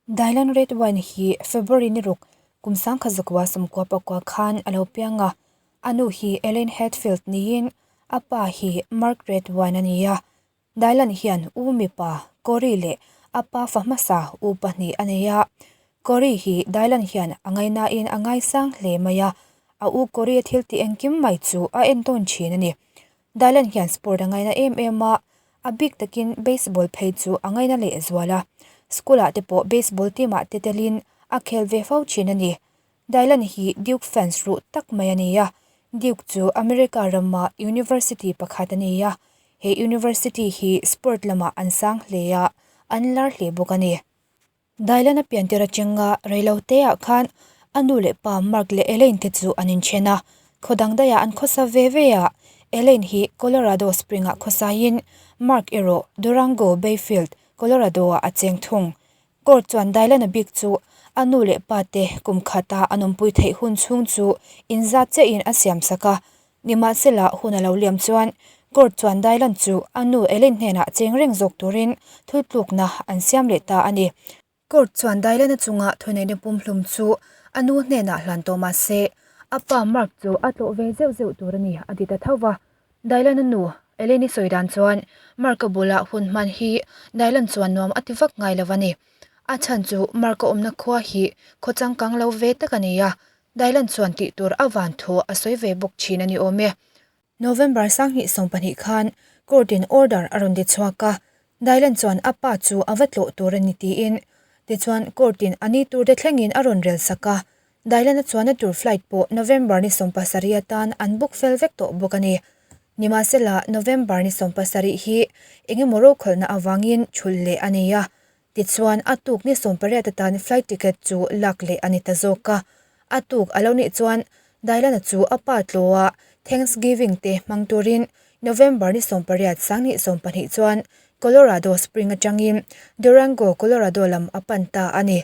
Dylan Redwine hi February ni ruk kum sangkha zakua 99 khan a lo piang a, a nu hi Elaine Hatfield niin a pa hi Mark Redwine a ni a. Dylan hian u mipa Corey leh a pa fa hmasa u pahnih a nei a. Corey hi Dylan hian a ngainain a ngaisang hle mai a, a u Corey-a thil tih engkim mai chu a entawn thin a ni. Dylan hian sport a ngaina em em a, a bik takin baseball phei chu a ngaina leh zual a. School ah te pawh baseball team ah te telin a khel ve fo thin a ni. Dylan hi Duke fans ruh tak mai a ni a, Duke chu America rama university pakhat a ni a, he university hi sport lamah an sang hle a, an lar hle bawk a ni. Dylan a piantir atanga reilote ah khan a nu leh pa Mark leh Elaine te chu an inthen a, khaw dang daihah an khawsa ve ve a, Elaine hi Colorado Spring ah khawsaiin Mark erawh Durango Bayfield, Colorado ah a cheng thung. Court chuan Dylan a bik chu a nu leh pa te kum khata an awmpui theih hun chhung chu inzat chiahin a siam sak a, nimahsela hun a lo liam chuan court chuan Dylan chu a nu Elaine hnenah cheng reng zawk turin thutlukna an siam leh ta a ni. Court chuan Dylan-a chunga thuneihna pumhlum chu a nu hnenah hlan tawh mah se, a pa Mark chu a tlawh ve zeuh zeuh tur a ni a ti ta tho va. Dylan-a nu Elaine-i sawi dan chuan Mark-a bulah hun hman hi Dylan chuan nuam a ti vak ngai lo a ni. A chhan chu Mark-a awmna khua hi khaw changkang lo ve tak a ni a, Dylan chuan tih tur a van thu a sawi ve bawk thin a ni awm e. November 2020 khan court in order a rawn ti chhuak a, Dylan chuan a pa chu a va tlawh tur a ni tiin. Tichuan court in a ni tur te thlengin a rawn rel sak a, Dylan a chuanna tur flight pawh November ni 17 atan an book fel vek tawh bawk a ni. Nimahsela November ni 17 hi engemaw rokhawlhna avangin thulh leh a nei a, Tichuan, a tuk ni 18 atan flight ticket chu lak leh a ni ta zawk a. A tuk a lo nih chuan Dylan-a chu a pa tlaw a, Thanksgiving te hmang turin November ni 18 2020 chuan Colorado Spring atangin Durango, Colorado lam a pan ta a ni.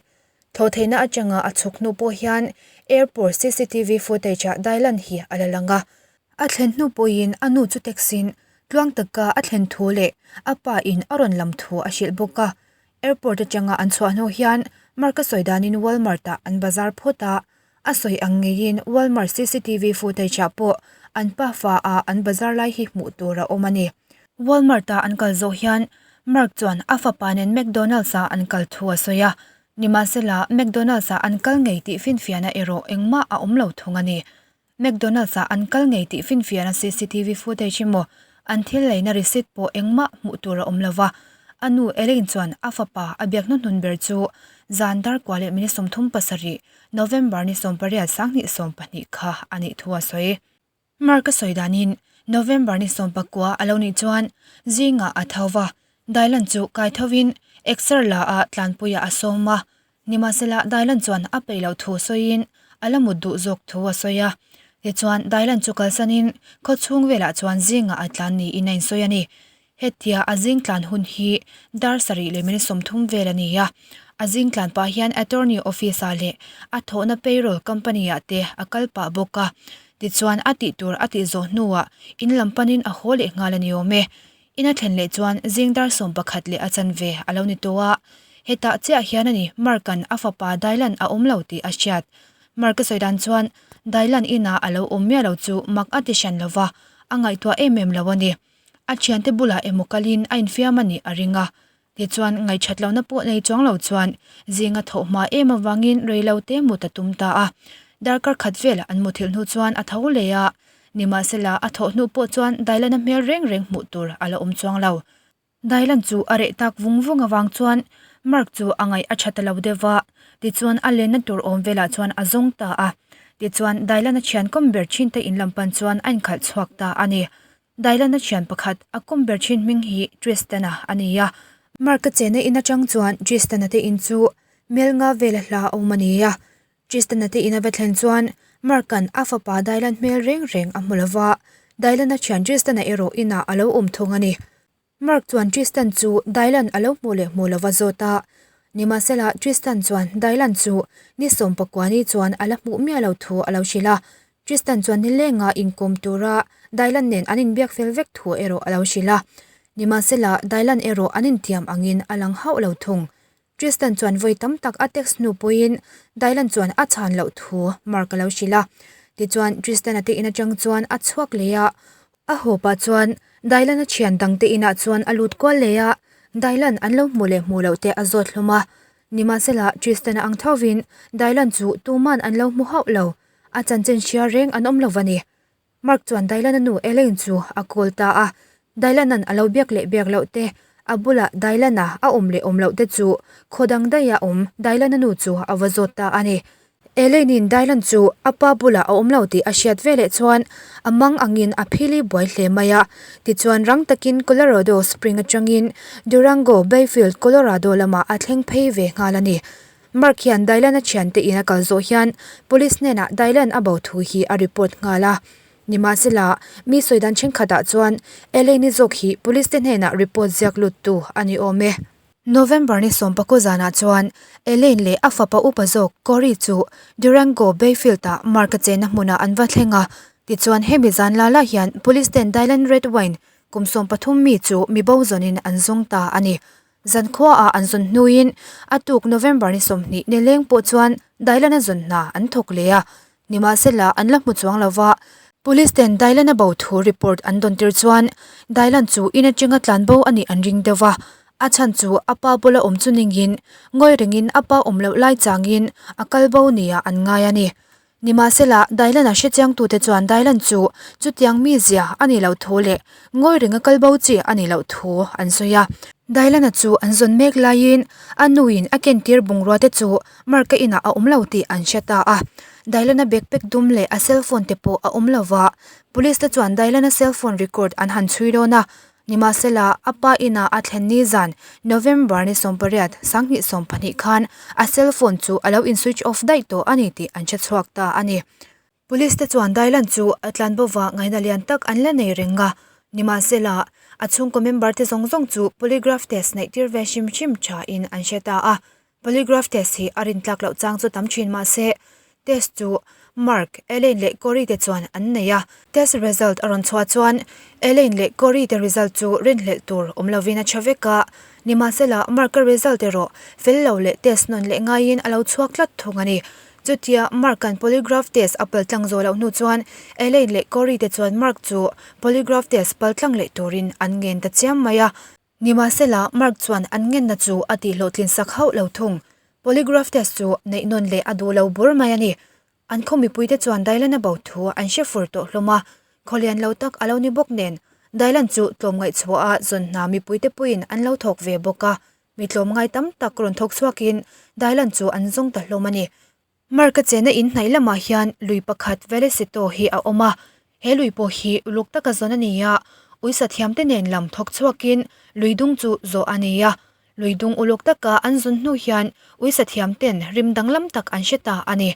Thawhtheihna atanga a chhuk hnu pawh hian airport cctv footage-ah Dylan hi a la lang a. A thlen hnu pawhin a nu chu taxi-in tluang taka a thlen thu leh a pa in a rawn lam thu a hrilh bawk a. Airport atanga an chhuah hnu hian Mark a sawi danin Walmart ah an bazar phawt a, a sawi ang ngeiin Walmart cctv footage ah pawh an pafa a an bazar lai hi hmuh tur a awm a ni. Walmart a an kal zawh hian Mark chuan a fapa nen McDonald's ah an kal thu a sawi a, nimahsela McDonald's ah an kal ngei tih finfiahna erawh engmah a awm lo thung a ni. McDonald's ah an kal ngei tih finfiahna cctv footage emaw an thil leina receipt pawh engmah hmuh tur a awm lo va. A nu Elaine chuan a fapa a biak hnuhnun ber chu zan dar kua leh minute 37, November ni 18 2020 kha a nih thu a sawi. Mark a sawi danin November ni 19 a lo nih chuan zingah a tho va, Dylan chu kai thovin exer la ah tlanpuiah a sawm a, Nimahsela, Dylan chuan a peih loh thu sawiin a la mut duh zawk thu a sawi a. Tichuan, Dylan chu kalsanin khaw chhung velah chuan zingah a tlan niin a insawi a ni. Hetia a zing tlan hun hi dar sarih leh minute 30 vel a ni a. A zing tlan pah hian attorney office ah leh a thawhna payroll company ah te a kal pah bawk a. Tichuan, a tih tur a tih zawh hnuah in lam panin a haw leh nghal a ni awm e. Ina thlen leh chuan zing dar 11 leh a chanve a lo ni tawh a, hetah chiah hian a ni Mark-a'n a fapa Dylan a awm lo tih a hriat. Mark-a sawi dan chuan Dylan inah a lo awm miah lo chu mak a ti hran lo va, a ngaihtuah em em lo a ni. A thiante bulah emaw kalin a infiam a nih a ring a, tichuan ngaihṭhat lohna pawh nei chuang lo chuan zinga thawh hma em avangin rei lo te mut a tum ta a. Darkar khat vel an muthilh hnu chuan a tho leh a, Nimahsela, a thawh hnu pawh chuan Dylan-a hmel reng reng hmuh tur a la awm chuang lo. Dylan chu a reh tak vung vung avang chuan Mark chu a ngaih a tha ta lo deuh va, tichuan a lenna tur awm velah chuan a zawng ta a. Tichuan Dylan-a thian kawm ber thin te in lam pan chuan a inkhalh chhuak ta a ni. Dylan-a thian pakhat a kawm ber thin hming hi Tristan-a a ni a. Mark-a chenna in atang chuan Tristan-a te in chu mel nga vela hla a awm a ni a. Tristan-a te in a va thlen chuan Mark-a'n a fapa Dylan hmel reng reng a hmu lo va, Dylan-a thian Tristan-a erawh inah a lo awm thung a ni. Mark chuan Tristan chu Dylan a lo hmuh leh hmuh lo va zawt a, nimahsela Tristan chuan Dylan chu ni 19 ni chuan a la hmuh miah lo thu a lo hrilh a, Tristan chuan nilenga inkawm tura Dylan nen an inbiak fel vek thu erawh a lo hrilh a, nimahsela Dylan erawh an intiam angin a lang hauh lo thung. Tristan chuan vawi tam tak a text hnu pawhin Dylan chuan a chhan loh thu Mark a lo hrilh a. Tichuan Tristan-a te in atang chuan a chhuak leh a, a haw pah chuan Dylan-a thian dangte inah chuan a lut kual leh a, Dylan an lo hmuh leh hmuh loh te a zawt hlawm a. Nimahsela Tristan-a ang thovin Dylan chu tuman an lo hmu hauh lo, a chanchin hria reng an awm lo va ni. Mark chuan Dylan-a nu Elaine chu a call ta a, Dylan-a'n a lo biak leh biak loh te, a bulah Dylan-a a awm leh awm loh te chu khaw dang daiha awm Dylan-a nu chu a va zawt ta a ni. Elaine-in Dylan chu a pa bulah a awm lo tih a hriat veleh chuan a mang angin a phili buai hle mai a, tichuan rang takin Colorado Spring atangin Durango Bayfield, Colorado lamah a thleng phei ve nghal a ni. Mark hian Dylan-a thiante in a kal zawh hian police hnenah Dylan a bo thu hi a report nghal a. Nimahsela, mi sawi dan thenkhatah chuan Elaine-i zawk hi police te hnenah report ziak luttu a ni awm e. November ni sawmpakua zanah chuan Elaine leh a fapa upa zawk Corey chu Durango Bayfield-ah Mark-a chenna hmunah an va thleng a. Tichuan hemi zan la la hian police ten Dylan Redwine kum 13 mi chu mi bo zawnin an zawng ta a ni. Zankhuaah an zawn hnuin a tuk November ni 20 nileng pawh chuan Dailana zawn hna an thawk leh a, nimahsela an la hmu chuang lo va. Police ten Dailana bo thu report an dawn tir chuan Dailan chu in atanga tlan bo a nih an ring deuh va, a chhan chu a pa bula awm chu ningin ngawi rengin a pa awm loh lai changin a kal bo nia an ngai a ni. Nimahsela, Dylan-a hrechiangtute chuan Dylan chu chutiang mizia a nih loh thu leh ngawi renga kal bo chi a nih loh thu an sawi a. Dylan-a chu an zawn mek laiin a nuin a kentir bungrua te chu Mark-a inah a awm lo tih an hre ta a. Dylan-a backpack dum leh a cellphone te pawh a awm lo va, Police te chuan Dylan-a cellphone record an han chhui dawn a. Nimahsela, a pa inah a thlen ni zan, November ni 18, 2012 khan a cell phone chu a lo in switch off daih tawh a ni tih an hre chhuak ta a ni. Police te chuan Dylan chu a tlan bova ngaihna lian tak an la nei reng a, nimahsela, a chhungkaw member te zawng zawng chu polygraph test neih tir ve hrim hrim tha in an hre ta a. Polygraph test hi a rintlak loh chang chu tam thin mahse, test chu Mark, Elaine leh Corey te chuan an nei a. Test result a rawn chhuah chuan Elaine leh Corey te result chu rinhlelh tur awm lovin a tha vek a, nimahsela Mark-a result erawh fel lo leh test nawn leh ngaiin a lo chhuak tlat thung a ni. Chutia Mark-a'n polygraph test a paltlang zawh loh hnu chuan Elaine leh Corey te chuan Mark chu polygraph test paltlang leh turin an ngen ta chiam mai a. Nimahsela, Mark chuan an ngenna chu a tihhlawhtlin sak hauh lo thung. Polygraph test chu neih nawn leh a duh lo bur mai a ni. An khaw mipuite chuan Dylan-a bo thu an hre fur tawh hlawm a, khaw lian lo tak a lo ni bawk nen, Dylan chu tlawmngaih chhuaha zawn hna mipuite puiin an lo thawk ve bawk a, mi tlawmngai tam tak rawn thawk chhuakin Dylan chu an zawng ta hlawm a ni. Mark-a chena in hnaih lamah hian lui pakhat Vallecito hi a awm a, he lui pawh hi uluk taka zawn a ni a, uisa thiamte nen lam thawk chhuakin lui dung chu zawh a ni a. Lui dung uluk taka an zawn hnu hian uisa thiamten rim danglam tak an hre ta a ni.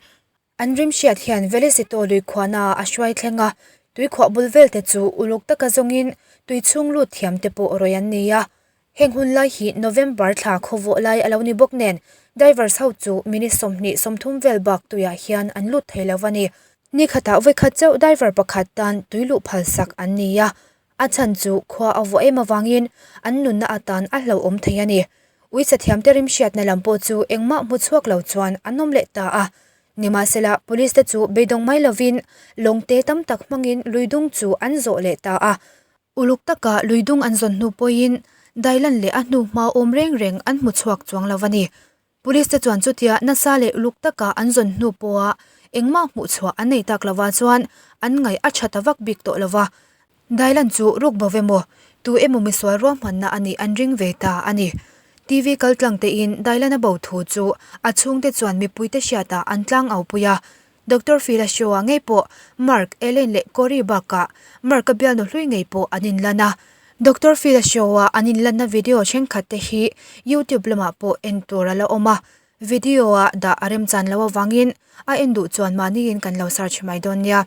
An rim hriat hian Vallecito lui khuahnaah a hruai thleng a, tui khuah bul velte chu uluk taka zawngin tui chhung lut thiamte pawh rawih an ni a. Heng hun lai hi November thla khawvawh lai a lo ni bawk nen divers ho chu minute 20 30 vel bak tuiah hian an lut thei lo a ni. Ni khatah vawikhat chauh diver pakhat tan tui luh phal sak an ni a, a chhan chu khua a vawh em avangin an nunna atan a hlauhawm thei a ni. Uisa thiamte rimhriatna lam pawh chu engmah hmu chhuak lo chuan an awm leh ta a. Nimahsela, police te chu beidawng mai lovin lawngte tam tak hmangin lui dung chu an zawh leh ta a. Uluk taka lui dung an zawn hnu pawhin Dylan leh a hnu hma awm reng reng an hmu chhuak chuang lo a ni. Police te chuan chutia nasa leh uluk taka an zawn hnu pawha engmah hmuh chhuah an nei tak lova chuan an ngaih a tha ta vak bik tawh lova. Dylan chu ruk bo emaw, tu emaw misual ruahmanna a nih an ring ve ta a ni. TV kaltlang tein Dylan a bo thu chu a chhungte chuan mipuite hriatah an tlang au pui a. Doctor Phil-a show-ah ngei pawh Mark, Elaine leh Corey bakah Mark-a bialnu hlui ngei pawh an inlan a. Doctor Phil-a show-a an inlanna video thenkhat te hi YouTube lamah pawh en tur a la awm a. Video-a dah a remchan loh avangin a en duh chuan mahniin kan lo search mai dawn nia.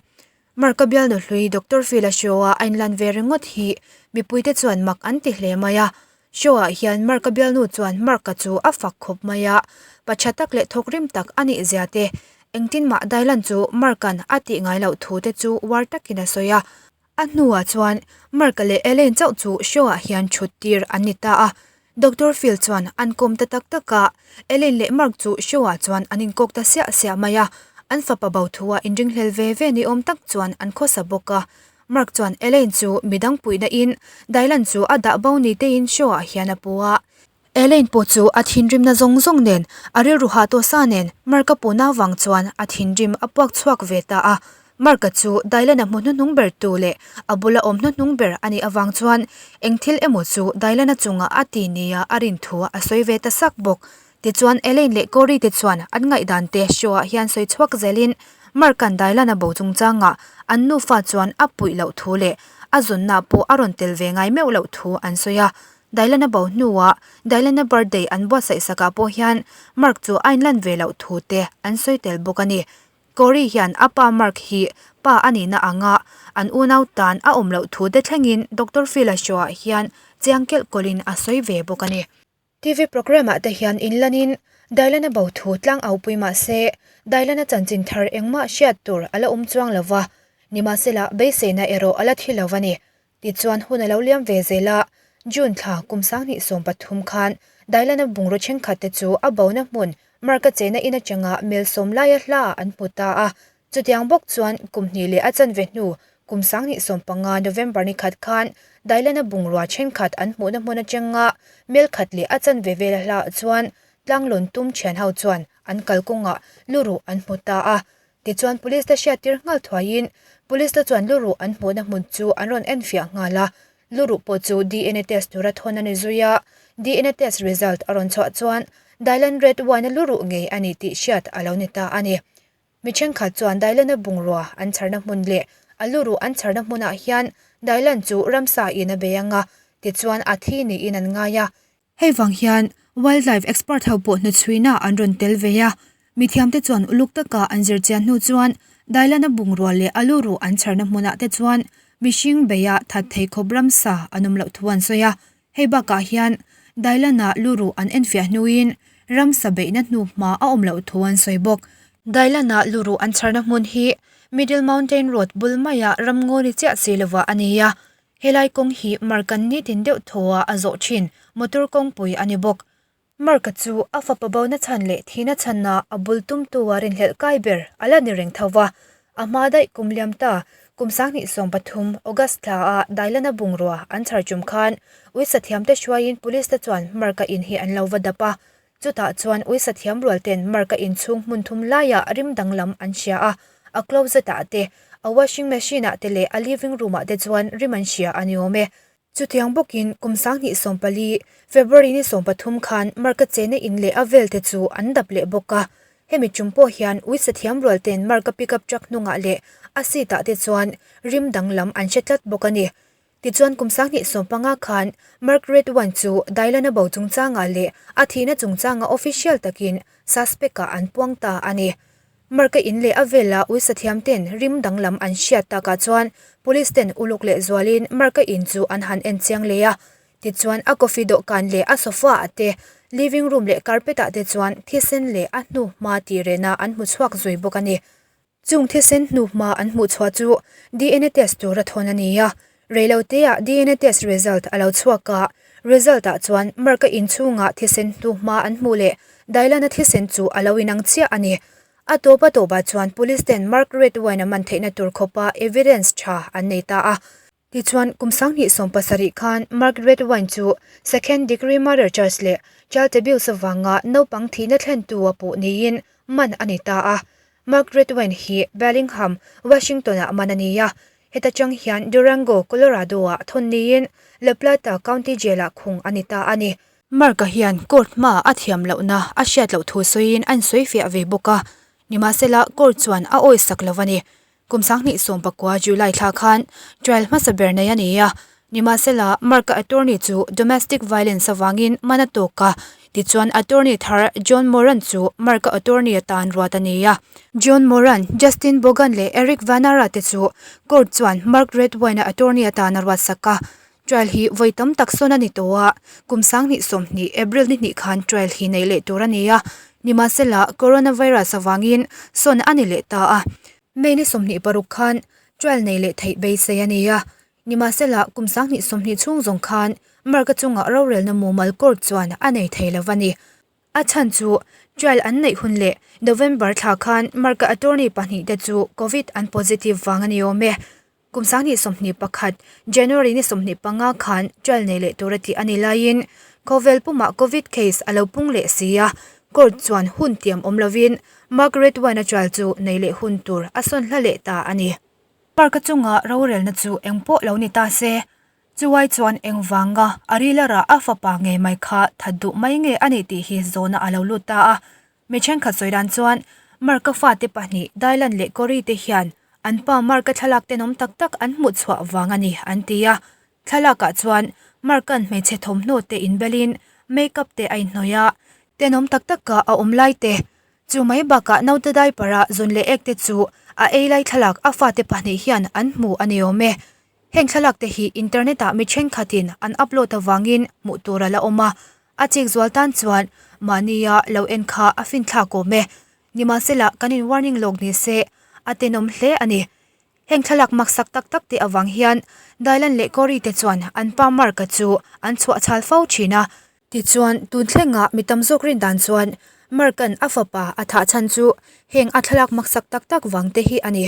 Mark-a bialnu hlui Doctor Phil-a show-a a inlan ve ringawt hi mipuite chuan mak an ti hle mai a. Show-ah hian Mark-a bialnu chuan Mark-a chu a fak khawp mai a, pa tha tak leh thawk rim tak a nih zia te, engtin mah Dylan chu Mark-a'n a tih ngai loh thu te chu uar takin a sawi a. A hnuah chuan Mark-a leh Elaine chauh chu show-ah hian thut tir an ni ta a. Doctor Phil chuan an kawm ta tak tak a, Elaine leh Mark chu show ah chuan an inkawk ta siah siah mai a, an fapa bo thu a inringhlel ve ve ni awm tak chuan an khawsa bawk a. Mark chuan Elaine chu midang puihna in Dylan chu a dah bo ni te in show ah hian a pu a. Elaine pawh chu a thinrimna zawng zawng nen, a rilru hah tawh sa nen Mark-a puhna vang chuan a thinrim a puak chhuak ve ta a. Mark-a chu Dylan-a hmu hnuhnung ber tu leh a bula awm hnuhnung ber a nih avang chuan eng thil emaw chu Dylan-a chungah a ti nia a rin thu a sawi ve ta sak bawk. Tichuan Elaine leh Cory te chuan an ngaihdan te show ah hian sawi chhuak zelin Mark-a'n Dylan-a bo chungchangah an nufa chuan a puih loh thu leh a zawnna pawh a rawn tel ve ngai meuh loh thu an sawi a. Dylan-a bo hnuah Dylan-a birthday an buatsaih sakah pawh hian Mark chu a inlan ve loh thu te an sawi tel bawk a ni. Cory hian a pa Mark hi pa a nihna anga an unau tan a awm loh thu te thlengin Doctor Phil-a show-ah hian chiang kelh kawlhin a sawi ve bawk a ni. TV programme-ah te hian inlanin Dylan-a bo thu tlang au pui mah se Dylan-a chanchin thar engmah hriat tur a la awm chuang lo va, nimahsela beiseina erawh a la thi lo a ni. Tichuan hun a lo liam ve zel a, June thla kum 2013 khan Dylan-a bungraw thenkhat te chu a bona hmun Mark-a chena in atanga mel sawm laia hla an hmu ta a. Chutiang bawk chuan kum hnih leh a chanve hnu kum 2015 November ni khat khan Dylan-a bungrua thenkhat an hmuhna hmun atanga mel khat leh a chanve vela hlaah chuan tlanglawn tum thianho chuan an kalkawngah luruh an hmu ta a. Tichuan Police te hriattir nghal thuaiin Police te chuan luruh an hmuhna hmun chu an rawn enfiah nghal a, luruh pawh chu dna test tura thawn a ni zui a, dna test result a rawn chhuah chuan Dylan Redwine-a luruh ngei a ni tih hriat a lo ni ta a ni. Mi thenkhat chuan Dylan-a bungrua an chharna hmun leh a luruh an chharna hmunah hian Dylan chu ramsa in a bei ang a, tichuan a thi niin an ngai a. Hei vang hian wildlife expert ho pawh hnuchhuina an rawn tel ve a, mithiamte chuan uluk taka an zir chian hnu chuan Dailana bungrua leh a lu ruh an chharna hmunah te chuan mihring beia that thei khawp ramsa an awm loh thu an sawi a. Hei bakah hian Dailana lu ruh an enfiah hnuin ramsa beihna hnu hma a awm loh thu an sawi bawk. Dailana lu ruh an chharna hmun hi Middle Mountain Road bul maia ramngaw ni chiah si lovah a ni a, Helai kawng hi Mark-a'n nitin deuh thaw-ah a zawh thin motor kawngpui a ni bawk. Mark-a chu a fapa bona chhan leh thihna chhanna a bul tumtu-a rinhlelh kai ber a la ni reng tho va. A hma daih kum liam ta, kum 2013 August thla-a Dailana bungrua an chhar tum khan uisathiamte hruaiin police-te chuan Mark-a in hi an lo va dap a. Chutah chuan uisathiam rual ten Mark-a inchhung hmun thum laiah rim danglam an hria a, a closet-ah te, a washing machine-ah te leh a living room-ah te chuan rim an hria a ni awm e. Chutiang bawkin kum 2014, February ni 13 khan Mark-a chena in leh a vel te chu an dap leh bawk a. Hemi tum pawh hian uisathiam rual ten Mark-a pickup truck hnungah leh a seat-ah te chuan rim danglam an hre tlat bawk a ni. Tichuan kum 2015 khan Mark Redwan chu Dylan-a bo chungchangah leh a thihna chungchanga official takin suspect-ah an puang ta a ni. Mark-a in leh a vela uisathiam ten rim danglam an hriat takah chuan police ten uluk leh zualin Mark-a in chu an han en chiang leh a. Tichuan a coffee dawhkan leh a sofa-ah te, living room leh carpet-ah te chuan thisen leh a hnuhma tih rehna an hmu chhuak zui bawk a ni. Chung thisen hnuhma an hmuh chhuah chu dna test tura thawn a ni a, reiloteah dna test result a lo chhuak a, result ah chuan Mark-a inchhunga thisen hnuhma an hmuh leh Dylan-a thisen chu a lo inang chiah a ni. A tawp a tawpah chuan police ten Mark Redwine-a man theihna tur khawpa evidence tha an nei ta a. Tichuan, kum 2017 khan Mark Redwine chu second degree murder charge leh child abuse avanga naupang thihna thlentu a puh niin man a ni ta a. Mark Redwine hi Bellingham, Washington-ah man a ni a. Heta chang hian Durango, Colorado-ah thawn niin La Plata County Jail-ah khung a ni ta a ni. Mark-a hian court hmaah a thiam lohna a hriat loh thu sawiin a insawifiah ve bawk a. Nimahsela, court chuan a awisak lo a ni. Kum 2019 July thla khan trial hmasa ber nei a ni a, nimahsela Mark-a attorney chu domestic violence avangin man a tawk a, tichuan attorney thar John Moran chu Mark-a attorney atan ruat a ni a. John Moran, Justin Bogan leh Eric Vanara te chu court chuan Mark Redwine-a attorney atan a ruatsak a. Trial hi vawi tam tak sawn a ni tawh a, kum 2020 April ni hnih khan trial hi neih leh tur a ni a, nimahsela coronavirus avangin sawn a ni leh ta a. May ni 26 khan trial nei leh theih beisei a ni a. Nimahsela, kum 2020 chhung zawng khan Mark-a chunga rorelna mumal court chuan a nei thei lo a ni. A chhan chu trial an neih hun leh November thla khan Mark-a attorney pahnihte chu Covid an positive vang a ni awm e. Kum 2021 January ni 25 khan trial nei leh tura tih a ni laiin khawvel pumah Covid case a lo pung leh si a, court chuan hun tiam awm lovin Mark Redwine-a trial chu nei leh hun tur a sawn hla leh ta a ni. Park-a chunga rorelna chu eng pawh lo ni ta se, Chuai chuan engvanga a rila rah a fapa ngei mai kha that duh mai nge a nih tih hi zawhna a lo lut ta a. Mi thenkhat sawi dan chuan Mark-a fate pahnih Dylan leh Cory te hian an pa Mark-a thlalak tenawm tak tak an hmuh chhuah vang a ni an ti a. Thlalakah chuan Mark-a'n hmeichhe thawmhnaw te inbelin make-up te a inhnawih a, tenawm tak taka a awm lai te chu mai bakah naute diaper-a zun leh ek te chu a ei lai thlalak a fate pahnih hian an hmu a ni awm e. Heng thlalak te hi internet ah mi thenkhatin an upload avangin hmuh tur a la awm a, a chik zual tan chuan mahnia lo en kha a finthlak awm e. Nimahsela kan in warning lawk ni se a tenawm hle a ni. Heng thlalak maksak tak tak te avang hian Dylan leh Cory te chuan an pa Mark-a chu an chhuah chhal fo thin a. Tichuan tun thlengah mi tam zawk rin dan chuan Mark-a'n a fapa a thah chhan chu heng a thlalak maksak tak tak vang te hi a ni.